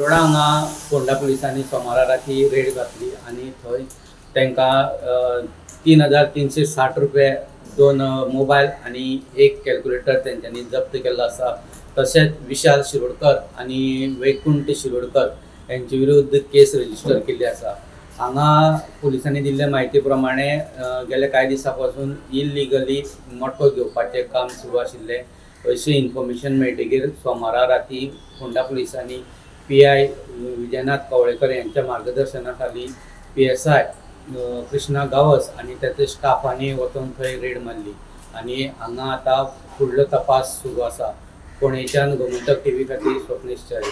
शिरोडा हांगा फोंडा पुलिसांनी सोमारा राती रेड घातली आनी थंय तांकां 3,360 रुपये, 2 मोबायल आनी 1 कॅल्क्युलेटर तेंच्यांनी जप्त केल्लो आसा. तशेंच विशाल शिरोडकर आनी वैकुंठ शिरोडकर यांचे विरुद्ध केस रजिस्टर केल्ली आसा. हांगा पुलिसांनी दिल्ले म्हायती प्रमाणे गेल्या कांय दिसां पासून इलिगली मटको घेवपाचें काम सुरू आशिल्लें. अशें इन्फॉर्मेशन मेळटकीर सोमारा राती फोंडा पुलिसांनी PI Vijaynath Kavlekar यांच्या मार्गदर्शना खाली PSI Krishna Gawas आनी ताच्या स्टाफांनी वचून थंय रेड मारली आनी हांगा आतां फुडलो तपास सुरू आसा. फोंडेच्यान गोमंतक टीव्ही खातीर स्वप्नेश च्यारी.